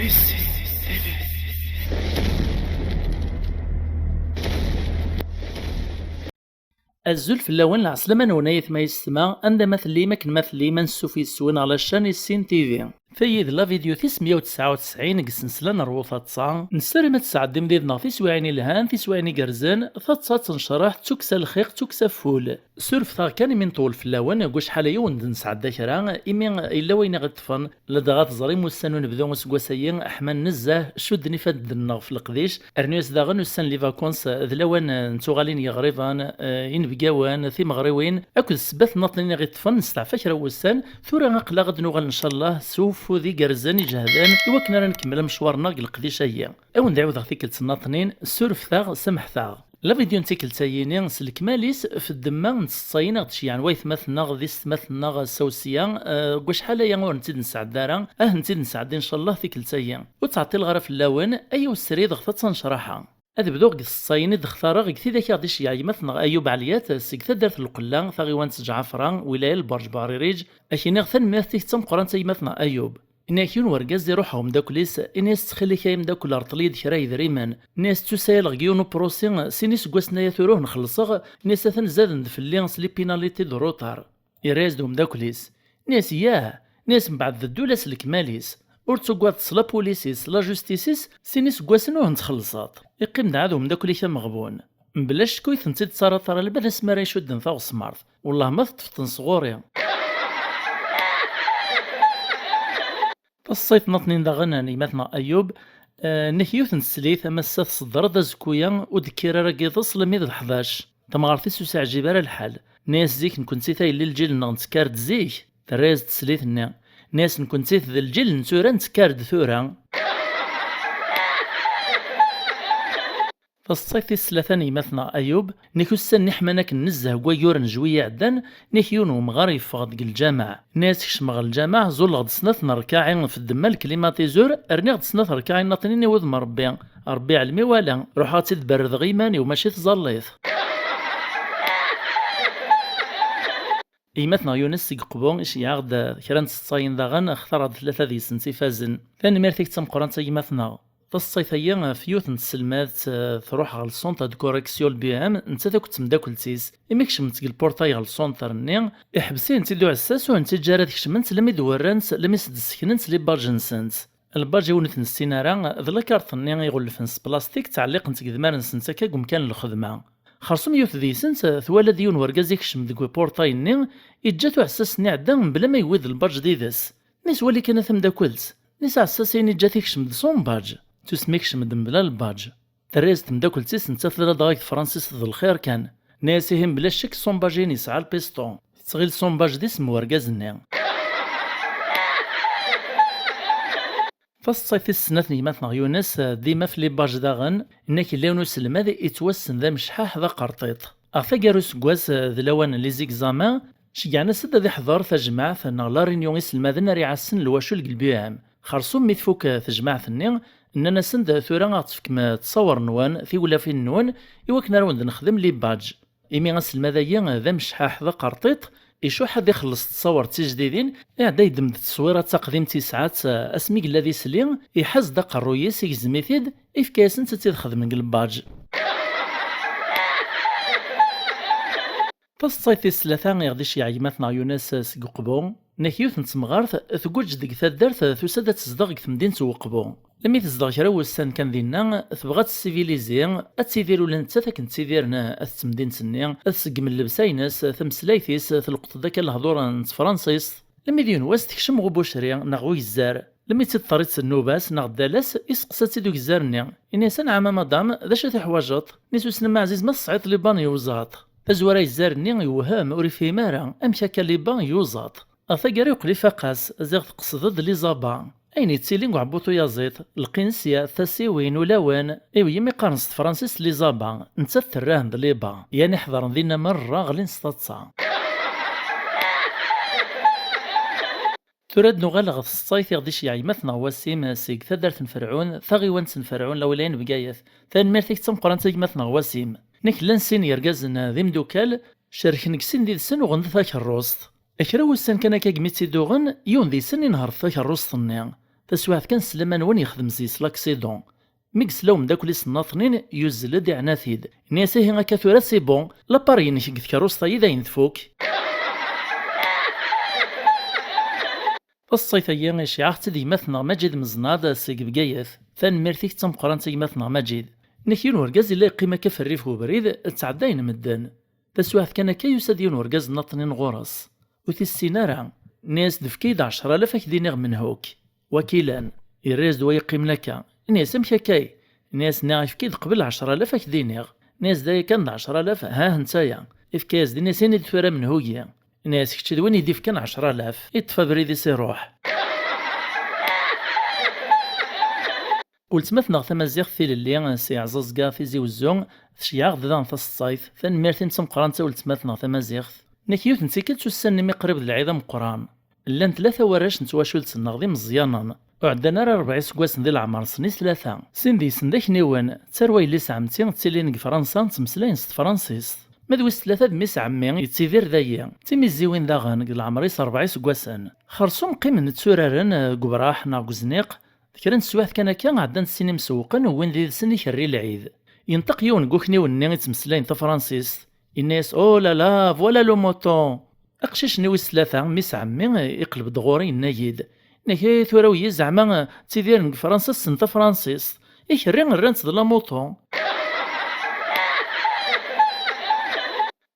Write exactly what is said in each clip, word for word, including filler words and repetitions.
Azul fell-awen, lɛeslama-nwen ay atma yessetma, anda ma tellim, akken ma tellim, ansuf yes-wen ɣer la chaîne Issin T V. Tayi d la vidéo tis meyya u tesɛa u tesɛin deg ssensla n Rwu Taḍsa. Nessaram ad tesɛeddim did-neɣ tiswiɛin ilhan, tiswiɛin igerrzen, taḍsa ad tennecraḥ, d tukksa lxiq, d tukksa ful. Surfet-aɣ kan imi nṭewwel fell-awen, deg wacḥal aya ur d-nesɛedda kra, imi yella wayen i ɣ-iṭṭfen, ladɣa teẓrim ussan unebdu useggas-ayi ḥman nezzeh, cudden ifadden-nneɣ f leqdic, rnu-yas daɣen ussan n les vacances, d lawan n tuɣalin n yiɣriben, eh, inebgawen, timeɣriwin, akked ssebbat nniḍen i ɣ-iṭṭfen, nesteɛfa kra n wussan, tura aql-aɣ ad nuɣal ncallah s ufud igerrzen ijehden i wakken ara nkemmel amecwar-nneɣ deg leqdic-ayi. Ad wen-d-ɛiwdeɣ tikkelt nniḍen, surfet-aɣ, samḥet-aɣ. La vidéo n tikkelt-ayini, s lekmal-is, f ddemma n tseṭṭayin i ɣ-d-ceyyɛen waytmaten-nneɣ d yessetmaten-nneɣ sawsiya, eh, deg wacḥal aya ur tent-id-nesɛedda ara, ad tent-id-nesɛeddi ncallah tikkelt-ayi. Ur ttɛeṭṭileɣ ara fell-awen, ay awessar-iw dɣa taḍsa n ccraḥa. Ad bduɣ deg tseṭṭayin i d-xtareɣ deg tidak i ɣ-d-iceyyeɛ gma-tneɣ Ayub Ɛliyat seg taddart n Lqella, taɣiwant n Ǧɛafra, wilaya n Lberǧ Beɛririǧ, ad k-iniɣ tanemmirt-ik d tameqqrant a gma-tneɣ Ayub. Ini-ak yiwen wergaz iruḥ ɣer umeddakel-is, ini-as: "Ttxil-k ay ameddakel, rṭel-iyi-d kra n yedrimen." Ini-as: "Ttusayeɣ deg yiwen upurusi, sin iseggasen aya tura ur ten-xellṣeɣ." Ini-as: "Atan zaden-d fell-i s les pénalités de retard." Yerra-yas-d umeddakel-is. Ini-as: "Yah." Ini-as: "Mbeɛd d ddula s lekmal-is. Ur ttaggadeḍ s la police-is, s la justice-is, sin iseggasen ur ten-txellṣeḍ." Iqqim-d ɛad umeddakel-ik ameɣbun. Mebla ccek ur tent-id-ttaraḍ ara lbal asmi ara icudden taɣesmart. Wellah ma teṭṭfeḍ-ten sɣur-i. Taṣṣayt nniḍen daɣen n gma-tneɣ Ayub, eh, nnek yiwet n teslit, ama ass-a tṣeddreḍ, azekku-ya ur d-kkir ara deg yiḍes lemmi d leḥdac. Tamɣart-is ur s-iɛǧib ara lḥal. Nni-as: "Zik nekkenti tayelli lǧil-nneɣ nettekkar-d zik." Terra-yas-d teslit-nni. Nni-as: "Nekkenti d lǧil n tura nettekkar-d tura." Taseḍsayt tis tlata n gma-tneɣ Ayub, nnek ussan-nni ḥman akken nezzeh deg wayyur n jwi iɛeddan, nnek yiwen n wemɣar yeffeɣ-d deg lǧameɛ. Nni-as: "Kecmeɣ ɣer lǧameɛ, ẓulleɣ-d snat n rkaɛi f ddemma, lklimatizur, rniɣ-d snat rkaɛi nniḍnin i wudem n Ṛebbi. Ṛebbi iɛlem i wala, ruḥeɣ ad tt-id-berrdeɣ i iman-iw, mačči tẓallit." Gma-tneɣ Yunes seg Uqbu iceyyeɛ-aɣ-d kra n tseḍsayin daɣen, xtareɣ-d tlata deg-sent ifazen. Tanemmirt-ik d tameqqrant a gma-tneɣ. Taseḍsayt-agi ɣef yiwet n tselmadt, eh, truḥ ɣer le centre de correction, le B M, nettat akked temdakkelt-is. Imi kecment deg lpurṭay ɣer le centre-nni, iḥbes-int-id uɛessas, ur tent-iǧǧa ara ad kecment, lemmi d-werrant, lemmi s-d-sseknent les badges-nsent. Lbadj i wen-ur t-nessin ara, d lakarṭ-nni iɣulfen s plastik, ttɛelliqent deg idmaren-nsent akka deg umkan n lxedma. Xersum yiwet deg-sent twala-d yiwen wergaz ikcem deg upurṭay-nni, iǧǧa-t uɛessas-nni iɛedda mebla ma yewwi-d lbadj d-ides. Nni-s: "Wali kan a tamdakkelt." Nni-s: "Aɛessas-in iǧǧa-t ikcem-d sans badj." Tusem ikcem-d mebla lbadj. Terra-yas temdakkelt-is, nettat ladɣa deg tefransist d lxir kan. Nni-as: "Ihi mebla ccek sans badj-in yesɛa lpisṭu." Tettɣil sans badj d isem n wergaz-nni. Taseḍsayt tis snat n gma-tneɣ Yunes, dima f les badges daɣen, nnek yella yiwen uselmad yettwassen d amecḥaḥ d aqerṭiṭ. Ɣef taggara useggas, d lawan n les examens, ceggɛen-as-d ad iḥḍer tajmaɛt neɣ la réunion iselmaden ara iɛassen lwacul deg le B M. Xersum mi tfuk tejmaɛt-nni, nnan-asen-d: "Tura ad ɣ-tefkem ttṣawer-nwen, tiwlafin-nwen, i wakken ara wen-d-nexdem les badges." Imi aselmad-agi d amecḥaḥ d aqerṭiṭ, icuḥ ad ixelleṣ ttṣawer d tijdidin, iɛedda yeddem-d tteswira d taqdimt yesɛa-tt asmi yella d isli, iḥaz-d aqerruy-is, igzem-it-id, ifka-yasen-tt ad tt-id-xedmen deg lbadj. Taseḍsayt tis tlata i ɣ-d-iceyyeɛ gma-tneɣ Yunes seg Uqbu, nnek yiwet n temɣart tguǧǧ deg taddart, tusa-d ad tezdeɣ deg temdint n Uqbu. Lemmi tezdeɣ kra n wussan kan dinna, tebɣa ad tessivilizi, ad tidir ula nettat akken ttidiren at temdint-nni, ad tseggem llebsa-ines, tameslayt-is, telqeḍ-d akka lehdur n tefransist. Lemmi d yiwen wass tekcem ɣer ubucri neɣ ugezzar. Lemmi tt-id-terriḍ nnuba-s neɣ ddala-s, iseqsa-tt-id ugezzar-nni. Ini-as: "Anɛam a madam, d acu i teḥwajeḍ?" Nni-s: "Wissen ma ɛziz ma tesɛiḍ liban yuẓaḍ." Tazwara gezzar-nni yewhem, ur ifhim ara. Amek akka liban yuẓaḍ? Ɣer taggara yeqqel ifaq-as, ziɣ teqsed-d les abats. Ayen yettilin deg uɛebbuḍ uyaẓiḍ, lqinsya, tasiwin, ulawen, i wigi mi qqaren s tefransist les abats, nettat terra-hen d les bas. Yan iḥedren dinna merra ɣlin s taḍsa. Tura ad nuɣal ɣer tseḍsayt i ɣ-d-iceyyeɛ gma-tneɣ Wasim seg taddart n Ferɛun, taɣiwant n Ferɛun, lawilaya n Bgayet. Tanemmirt-ik d tameqqrant a gma-tneɣ Wasim. Nekk llan sin yergazen d imdukal, cerken deg sin did-sen uɣen-d takerrust. Kra wussan kan akka gmi tt-id-uɣen, yiwen deg-sen inehṛ takerrust-nni. Taswiɛt kan, sslam-nwen yexdem zi-s l'accident. Mi yesla umeddakel-is n Naṭnin, yuzzel-d, iɛna-t-id. Ini-as: "Ihi akka tura, c'est bon, lapar-inek deg tkeṛṛust-ayi d ayen tfuk." Taṣṣayt-agi iceyyeɛ-aɣ-tt-id gma-tneɣ Maǧid Meẓnad seg Bgayet. Tanemmirt-ik d tameqqrant a gma-tneɣ Maǧid. Nek yiwen urgaz yella yeqqim akka f rrif n ubrid, ttɛeddayen medden. Taswiɛt kan akka, yusa-d yiwen urgaz n Naṭnin ɣur-s. Ur t-issin ara. Ini-as-d: "Efk-iyi-d ɛecra alaf, ad k-d-iniɣ menhu-k." Wakilan, irra-yas-d wa yeqqimen akka. Ini-as: "Amek akka?" Ini-as: "Nniɣ efk-iyi-d qbel ɛecra alaf, ad k-d-iniɣ." Ini-as-d: "Aya kan d ɛecra alaf, ha, netta-ya." Ifka-yas-d, ini-as: "Ini-d tura menhu-yi." Ini-as: "Kečč d win i d-ifkan ɛecra alaf." Iṭṭef abrid-is, iruḥ. Weltma-tneɣ tamaziɣt tilelli, si Ɛẓaẓga Tizi Wezzu, tceyyeɛ-aɣ-d daɣen taseḍsayt. Tanemmirt-im d tameqqrant a weltma-tneɣ tamaziɣt. Nek yiwet n tikkelt ussan-nni mi qrib d lɛid ameqqran. Llan tlata warrac n twacult-nneɣ d imeẓyanen. Ur ɛeddan ara rebɛa iseggasen di leɛmer-nsen i tlata. Sin deg-sen d akniwen, d tarwa yelli-s ɛemti, ttilin deg Fransa, ttmeslayen s tefransist. Ma d wis tlata d mmi-s ɛemmi, yettidir dayi. D timiziwin daɣen, deg leɛmer-is rebɛa iseggasen. Xersum qqimen tturaren, eh, deg ubraḥ neɣ deg uzniq. Kra n teswiɛt kan akka, ɛeddan-d sin imsewwqen, wwin did-sen ikerri lɛid. Yenṭeq yiwen deg ukniwen-nni ittmeslayen tafransist, yenna-yas: "Oh là là, voilà le mouton!" Aqcic-nni wis tlata, mmi-s ɛemmi, iqleb-d ɣur-i, yenna-yi-d: "Nek, eh, tura wiyi zeɛma, eh, ttidiren deg Fransa, ssen tafransist. Ikerri rran-tt d la mouton."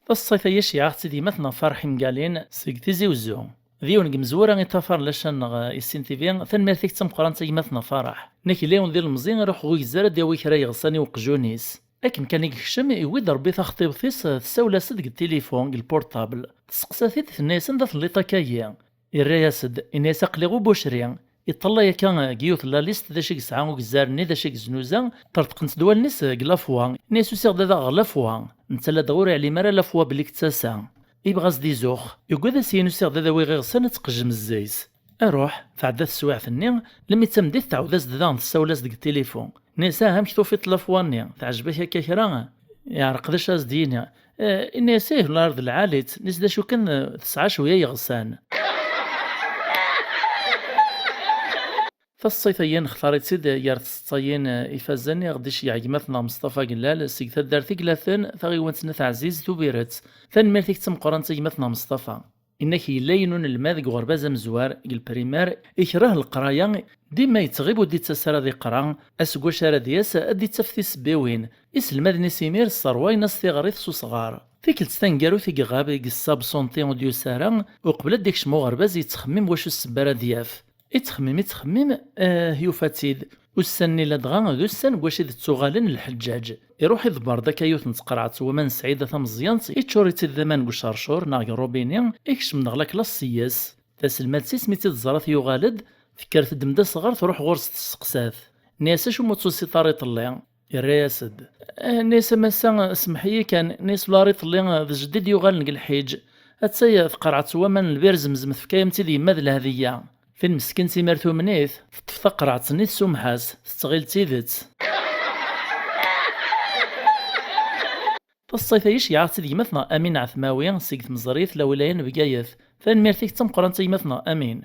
Taṣṣayt-agi iceyyeɛ-aɣ-tt-id gma-tneɣ Ferḥ Imgalin seg Tizi Wezzu. D yiwen deg yimezwura i ṭṭafaren lacan-nneɣ, eh, i Sin T V. Tanemmirt-ik d tameqqrant a gma-tneɣ Ferḥ. Nek yella yiwen d ilemẓi, iruḥ ɣer ugezzer ad d-yawi kra yeɣsan i uqjun-is. Akken kan i yekcem, iwwi-d Rebbi taxṭibt-is, eh, tessawel-as-d deg tilifun, deg lpurṭabl. Testeqsa-t-id, tenna-yas: "Anda telliḍ akka-yi?" Irra-yas-d, ini-as: "Aql-i ɣer ubucri." Iṭṭalay akka deg yiwet n la liste d acu i yesɛa ugezzer-nni, d acu i yeznuza, ṭerṭqen-tt-id wallen-is deg la foi. Ini-as: "Usiɣ-d ad aɣeɣ la foi." Netta ladɣa ur iɛlim ara la foi belli k-ttasa. Ibɣa as-d-izux. Yugad as-yini: "Usiɣ-d ad awiɣ iɣsan ad tqejjem zzi-s." Aruḥ, tɛedda teswiɛt-nni, lemmi d tameddit tɛawed-as-d daɣen tessawel-as deg tilifun. Ini-as: "Ah, amek tufiḍ la foi-nni? Teɛjeb-ak akka kra?" Yeɛreq d acu as-d-yini. Eh, ini-as: "Ih, la ard lɛali-tt, nis d acu kan, eh, tesɛa cwiya yeɣsan." Taṣṣayt-agi nextar-itt-id gar tseḍsayin, eh, ifazen i ɣ-d-iceyyeɛ gma-tneɣ Meṣṭafa Gellal seg taddart Iglaten, taɣiwant n At Ɛziz Tubiret. Tanemmirt-ik d tameqqrant a gma-tneɣ Meṣṭafa. Inna-k yella yiwen unelmad deg uɣerbaz amezwar, deg lprimar, ikreh leqraya, dima yettɣib ur d-ittas ara ad iqra, aseggas ara d-yas ad d-ittaf tisebbiwin. Iselmaden-is imir sserwayen-as tiɣrit s usɣar. Tikkelt taneggarut i iɣab, i yessabṣunṭi ur d-yusi ara, uqbel ad d-ikcem uɣerbaz yettxemmim wacu ssebba ara d-yaf. Ittxemmim, ittxemmim, ah, yufa-tt-id. Ussan-nni ladɣa d ussan deg wacu i d-ttuɣalen lḥeǧǧaǧ. Iruḥ iḍebber-d akka yiwet n tqerɛet n waman n Sɛida tameẓyant, iččur-itt-id d aman deg ucercur neɣ deg rubini, ikcem-d ɣer laklas s-yes. Taselmadt-is mi tt-id-teẓra yuɣal-d, tekker teddem-d asɣar, truḥ ɣur-s tesseqsa-t. Nni-as: "Acu ur tusiḍ ara iḍelli?" Irra-yas-d: "Eh," nni-as, "a massa, semmeḥ-iyi kan," nni-as, "ula ar iḍelli d jeddi d-yuɣalen deg lḥiǧ. Attay tqerɛet n waman n lbir zemzem tefka-yam-tt-id yemma d lehdiya." Tin meskint imir tumen-it, teṭṭef taqerɛet-nni tessumeḥ-as, tettɣil d tidet. Taṣṣayt-agi iceyyeɛ-aɣ-tt-id gma-tneɣ Amin Ɛetmawi seg Tmeẓrit, lawilaya n Bgayet. Tanemmirt-ik d tameqqrant a gma-tneɣ Amin.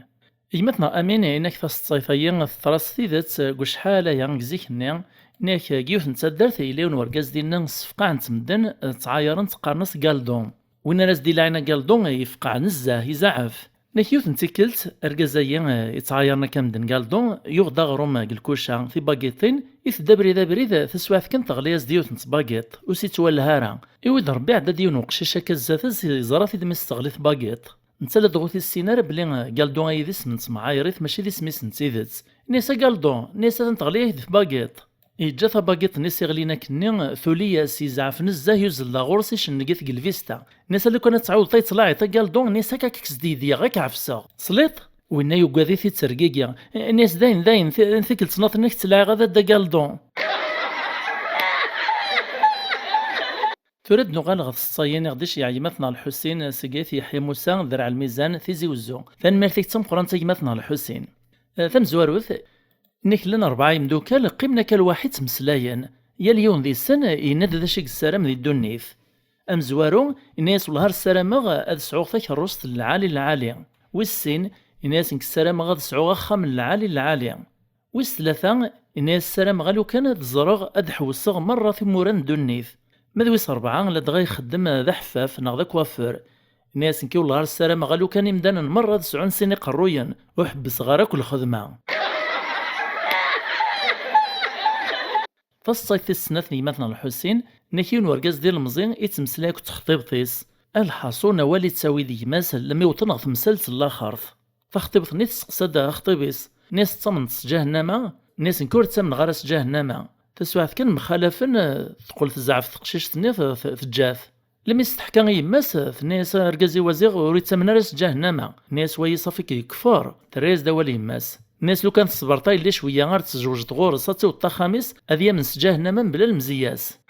Gma-tneɣ Amin, inak taṣṣayt-agi teḍra s tidet deg ucḥal aya deg zik-nni, inak deg yiwet n taddart yella yiwen n urgaz dinna ssefqaɛen-t medden, ttɛayaren-t qqaren-as Galdo. Win ara s-d-ilɛin a Galdo yefqeɛ nezzeh, izeɛɛef. Nek yiwet n tikkelt, argaz-agi, eh, yettɛayaren akka medden Galdo, yuɣ-d aɣrum deg lkuca, tibagiṭin, itedda abrid abrid, taswiɛt kan teɣli-as-d yiwet n tbagiṭ, ur s-ittwaleh ara. Iwi-d Rebbi iɛedda-d yiwen uqcic akka zdat-s, yeẓra-t-id mi s-teɣli tbagiṭ. Netta ladɣa ur t-issin ara belli, eh, Galdo-ayi d isem n temɛayrit, mačči d isem-is n tidet. Nni-as a Galdo, nni-as atan teɣli-ak-d tbagiṭ. Yeǧǧa tabagiṭ-nni s-iɣlin akkenni, tuli-yas, yezɛef nezzeh, yuzzel-d ɣur-s, icenneg-it deg lvista. Nni-as: "A lukan ad tɛawdeḍ ad yettlaɛi a Galdo," nni-as, "akka ad k-kkseɣ d yedya, ad k-ɛefseɣ. Tesliḍ?" Winna yugad-it, yettergigi. Nni-as: "Dayen, dayen, ti-, tikkelt nniḍen ad k-ttlaɛiɣ a dadda Galdo." Tura ad nuɣal ɣer tseḍsayin i ɣ-d-iceyyeɛ gma-tneɣ Lḥusin seg Ayt Yeḥya Musa, Derɛ Lmizan, Tizi Wezzu. Tanemmirt-ik d tameqqrant a gma-tneɣ Lḥusin. Eh, tamezwarut, Nek llan rebɛa yemdukal qqimen akka lwaḥi ttmeslayen. Yal yiwen deg-sen yenna-d d acu i yessaram di ddunit. Amezwaru, yenna-yas: "Wellah ar ssarameɣ ad sɛuɣ takerrust n lɛali lɛali." Wis sin, Ini-as: "Nekk ssarameɣ ad sɛuɣ axxam n lɛali n lɛali." Wis tlata, ini-as: "Ssarameɣ a lukan ad ẓreɣ, ad ḥewseɣ merra timura n ddunit." Ma d wis rebɛa, ladɣa ixeddem d aḥeffaf neɣ d akwafur. Ini-as: "Nekki wellah ar ssarameɣ a lukan imdanen merra ad sɛun sin iqerruyen, ur ḥebbseɣ ara akk lxedma." Taseḍsayt tis snat n gma-tneɣ Lḥusin, nnek yiwen urgaz d ilemẓi ittmeslay akked texḍibt-is. Lḥaṣun, awal ittawi-d gma-s lemmi wwḍen ɣer temsalt n laxert. Taxḍibt-nni tesseqsa-d axḍib-is, nni-as: "Tettamneḍ s ǧahennama?" Nni-as: "Nekk ur ttamneɣ ara s ǧahennama." Taswiɛt kan mxalafen, eh, teqqel tezɛef teqcict-nni, t-, t-, teǧǧa-t. Lemmi s-teḥka i yemma-s, tenna-yas: "Argaz-iw aziɣ ur ittamen ara s ǧahennama." Tenna-yas: "Wayi ṣafi k-yekfer." Terra-yas-d awal yemma-s. Tenna-as: "Lukan teṣbeṛ ta yelli cwiya ar tezweǧeḍ ɣur-s, ad tiweḍ axxam-is, ad yamen s ǧahennama mebla lemzeyya-s."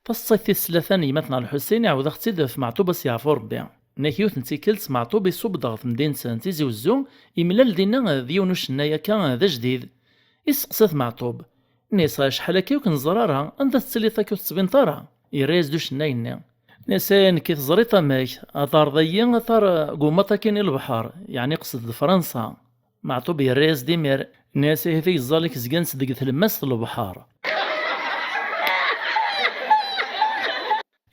Taseḍsayt tis tlata n gma-tneɣ Lḥusin, iɛawed-aɣ-tt-id ɣef Meɛṭub, a s-yeɛfu Ṛebbi. Nnek yiwet n tikkelt, Meɛṭub iṣubb-d ɣer temdint n Tizi Wezzu, imlal dinna d yiwen ucennay akka d ajdid. Isteqsa-t Meɛṭub. Nni-as: "Acḥal akka ur k-neẓri ara, anda tettiliḍ akka ur tettbineḍ ara?" Yerra-yas-d ucennay-nni. Nni-as: "Eh, nekk i teẓriḍ amek, ad tareḍ-iyi, ad tareḍ gummaḍ akkin i lebḥer, yeɛni qsed d Fransa." Meɛṭub yerra-yas-d imir, nni-as: "Ihi tigeẓẓal-ik zgant deg tlemmast n lebḥer."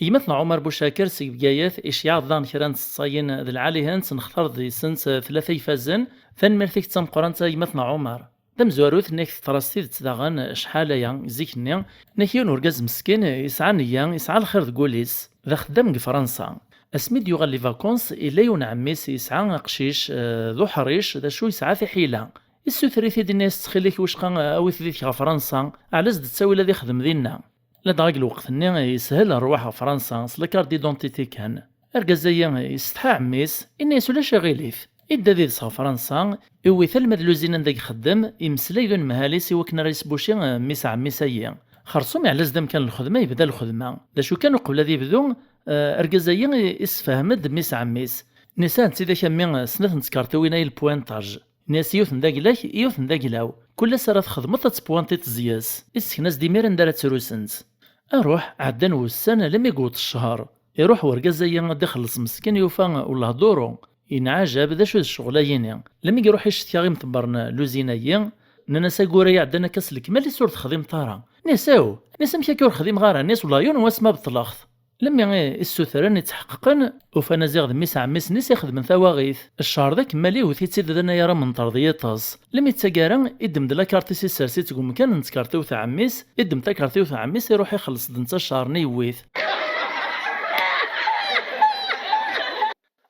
Gma-tneɣ Ɛumer Bucakir seg Bgayet iceyyeɛ-d daɣen kra n tseḍsayin d lɛali-hent, nextar deg-sent tlata ifazen. Tanemmirt-ik d tameqqrant a gma-tneɣ Ɛumer. D amezwaru, tenna-k teḍra s tidet daɣen, acḥal aya, zik-nni, tenna-k yiwen urgaz meskin, yesɛa nneyya, yesɛa lxir deg wul-is, d axeddam deg Fransa. Asmi d-yuɣal les vacances, yella yiwen ɛemmi-s yesɛa aqcic, eh, d uḥric, d acu yesɛa tiḥila. Issuter-it-id, inna-yas: "Ttxil-k, wicqa, eh, awi-t did-k ɣer Fransa, ɛla s d-ttawil ad ixdem dinna." Ladɣa deg lweqt-nni, yeshel rrwaḥ ɣer Fransa s la carte d'identité kan. Argaz-agi yessetḥa ɛemmi-s, inna-yas: "Ulac aɣilif." Idda did-s ɣer Fransa, iwwi-t alma d luzina anda ixeddem, imeslay d unemhal-is i wakken ara yesbuci, eh, mmi-s ɛemmi-s-agi. Xersum iɛella-as-d amkan n lxedma, yebda lxedma. D acu kan, uqbel ad yebdu, eh, argaz-agi i-, issefhem-d mmi-s ɛemmi-s. Nni-as: "Ad nettidak a mmi, eh, snat n tkerṭiwin ay le pointage." Nni-as: "Yiwet n daglak, yiwet n daglaw. Kul ass ara txedmeḍ ad tpwantiḍ zzi-s." Issekna-as-d imir anda ara ttrusent. Aruḥ, ɛeddan wussan, almi yewweḍ ccher. Iruḥ urgaz-agi ad d-ixelleṣ meskin, yufa wellah duru. Yenɛajab, d acu d ccɣel-ayini? Almi iruḥ icetki imḍebber n luzin-agi, nnan-as: "Aggur-a iɛeddan akka s lekmal-is ur texdimeḍ ara." Nni-as: "Aw, nni-as, amek akka ur xdimeɣ ara?" Nni-as: "Wellah yiwen wass ma beṭleɣ-t." Lemmi i ssutren, i tḥeqqeqen, ufan aziɣ d mmi-s ɛemmi-s-nni i s-ixedmen tawaɣit. Ccher d akemmal, iwet-itt-id d anayer amenṭer d yiṭes. Lemmi d taggara, iddem-d lakarṭ-is, issers-itt deg umkan n tkerṭiwt n ɛemmi-s, iddem takerṭiwt n ɛemmi-s, iruḥ ixelleṣ-d netta ccher-nni, yewwi-t.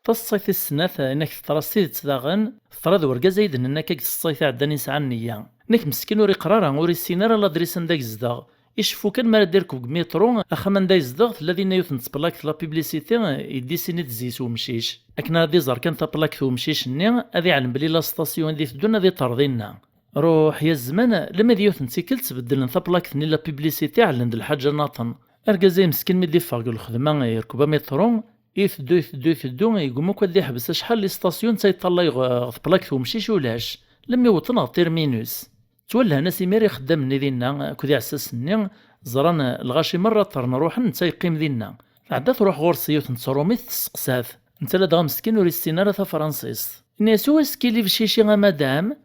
Taseḍsayt tis snat, inek teḍra s tidet daɣen, teḍra d urgaz ay d-nenna akka deg tseḍsayt iɛeddan yesɛan nneyya. Nek meskin ur iqqar ara, ur issin ara ladris anda yezdeɣ. Iceffu kan mi ara d-irkeb deg mitru, axxam anda yezdeɣ tella dinna yiwet n tplakt, la publicité, yeddisini-d zzi-s umcic. Akken ara d-iẓer kan taplakt n umcic-nni, ad iɛlem belli la station i d-iteddun ad iṭer dinna. Ruḥ ya zzman, lemmi d yiwet n tikkelt beddlen taplakt-nni la publicité, ɛellen-d lḥaǧa nniḍen. Argaz-a meskin mi d-iffeɣ deg lxedma, irkeb amitru, iteddu, iteddu, iteddu, yegguma akk ad d-iḥbes acḥal n station netta yeṭṭalay ɣ-, ɣer tplakt n umcic ulac, lemmi wwḍen ɣer terminus. Ttwellhen-as imir ixeddam-nni dinna akked iɛessasen-nni, ẓran lɣaci merra ṭṭren ruḥen, netta yeqqim dinna. Tɛedda truḥ ɣur-s yiwet n tṛumit, tesseqsa-t. Netta ladɣa meskin ur issin ara tafransist. Inna-yas: "Où est-ce qu'il est le chichi, a madame?"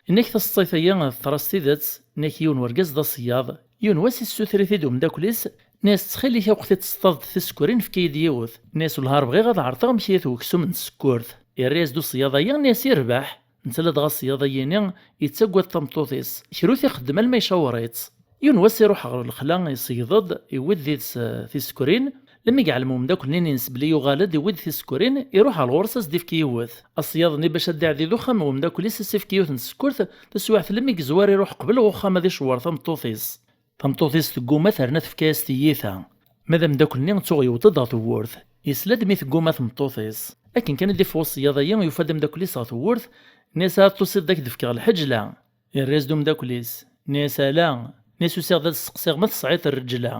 Inna-k taseḍsayt-agi teḍra s tidet, inna-k yiwen wergaz d aṣeyyaḍ. Yiwen wass issuter-it-id umeddakel-is, inna-yas: "Ttxil-k, a weqt i teṣṭaḍ tisekrin, efk-iyi-d yiwet." Inna-yas: "Wellah ar bɣiɣ ad ɛerḍeɣ amek ihi weksum n tsekkurt." Irra-yas-d uṣeyyaḍ-agi, inna-yas: "Irebbeḥ." Netta ladɣa aṣeyyaḍ-ayini yettaggad tameṭṭut-is. Kra ur t-ixeddem alma icawer-itt. Yiwen wass iruḥ ɣer lexla, isegḍ-d, iwwi-d did-s, eh, tisekrin. Lemmi yeɛlem umeddakel-nni-ines belli yuɣal-d, iwwi-d tisekrin, iruḥ ɣer ɣur-s ad s-d-ifk yiwet. Aṣeyyaḍ-nni bac ad d-iɛeddi d uxxam n umeddakel-is, ad s-ifk yiwet n tsekkurt, taswiɛt lemmi yezwar iruḥ qbel ɣer uxxam ad icewwer tameṭṭut-is. Tameṭṭut-is tegguma terna tefka-yas tiyita. Ma d ameddakel-nni tuɣ yewweḍ-d ɣer tewwurt. Yesla-d mi tegguma tmeṭṭut-is. Akken kan i d-iffeɣ uṣeyyaḍ-agi, yufa-d ameddakel-is ɣer tewwurt, inna-yas: "Ad tusiḍ-d ad k-d-fkeɣ lḥeǧla." Irra-yas-d umeddakel-is, inna-yas: "Ala." Inna-yas: "Usiɣ-d ad steqsiɣ ma tesɛiḍ lreǧla."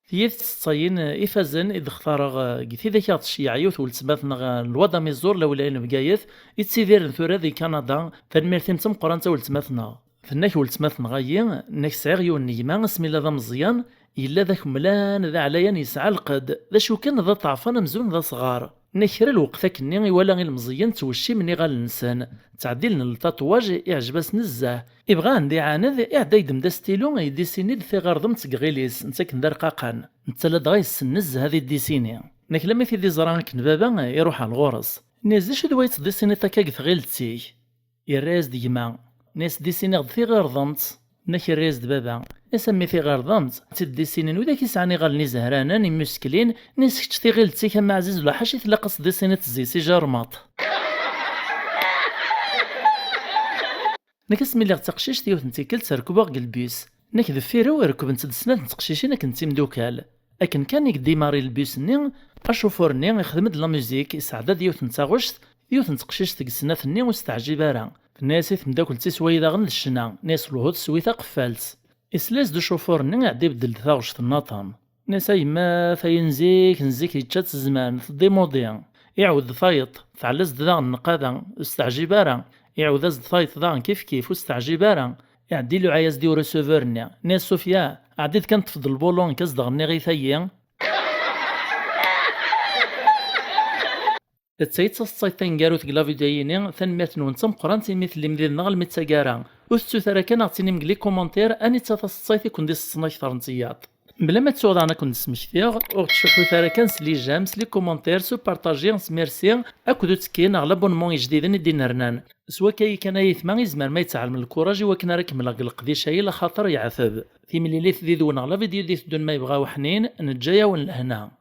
Tiyit tseḍsayin ifazen i d-xtareɣ, eh, deg tidak i ɣ-tceyyeɛ yiwet weltma-tneɣ, eh, n Lwad Amiẓur, lawlaya n Bgayet, ittidiren tura di Kanada. Tanemmirt-im d tameqqrant a weltma-tneɣ. Tenna-k weltma tenɣa-yi, nna-k sɛiɣ yiwen n gma asmi yella d ameẓyan, yella d akemlan, d aɛlayan, yesɛa lqedd, d acu kan d aṭeɛfan amzun d asɣar. Nna-k kra lweqt akkenni iwala ilmeẓyen ttweccimen iɣallen-nsen, ttɛeddilen ltatuwaj, iɛjeb-as nezzeh. Ibɣa anda iɛaned, iɛedda yeddem-d astilu, yeddisini-d tiɣirdemt seg iɣil-is, netta akken d arqaqan. Netta ladɣa yessen nezzeh ad iddisini. Nna-k lammi t-id-iẓra akken baba, iruḥ ar ɣur-s. Nna-yas d acu d wa yettdisiniḍ akka deg tɣilt-ik? Irra-yas-d gma. Nna-yas ddisiniɣ-d tiɣirdemt. Nna-k irra-yas-d baba. Nna-yas a mmi tiɣirdemt, d tiddisinin widak yesɛan iɣallen izehranen, immuskelin, nna-yas kečč tiɣilt-ik a mmi ɛziz lḥac i tlaq ad s-ddisiniḍ zzis ijarmaṭ. Nna-k asmi lliɣ d taqcict yiwet n tikkelt rekbeɣ deg lbus. Nna-k deffir-iw rekbent-d snat n teqcicin akken d timdukal. Akken kan i yedimari lbus-nni, acufur-nni ixdem-d la musique, isɛedda-d yiwet n taɣect, yiwet n teqcict deg snat-nni ur s-teɛjib ara. Tenna-yas i temdakelt-is wayi daɣen d ccna, nna-yas lhuḍ sewi taqeffalt. Isla-yas-d ucufur-nni iɛedda ibeddel-d taɣect nnaṭen. Nna-yas a yemma, tayi n zik, n zik yečča-tt zzman, tedda imudi. Iɛawed tayeḍ, tɛella-as-d daɣen nnqada, ur s-teɛjib ara. Iɛawed-as-d tayeḍ daɣen kif kif, ur s-teɛjib ara. Iɛedda iluɛa-yas-d i ureseveur-nni. Nna-yas Sofia, ɛeddi-d kan ṭṭef-d lbulun, nekk ad s-d-ɣenniɣ i tayi. D tayi d taseḍsayt taneggarut deg la vidéo-yini, tanemmirt-nwen d tameqqrant imi tellim did-neɣ almi d taggara. Ur tettut ara kan ad ɣ-tinim deg les commentaires anita taseḍsayt i ken-d-iseḍsen akter n tiyaḍ. Mebla ma ttuɣ daɣen ad ken-d-smektiɣ, ur ɣ-ttcuḥḥut ara kan s les j'aime, s les commentaires, s upartaji, s merci, akked uttekki neɣ l'abonnement ijdiden i d-inernan. S wakka-yi kan ay aytma izmer ma yettɛelm lkuraj i wakken ara kemmleɣ deg leqdic-ayi laxaṭer yeɛteb. Timlilit did-wen ɣer la vidéo d-iteddun ma yebɣa uḥnin, neǧǧa-yawen lehna.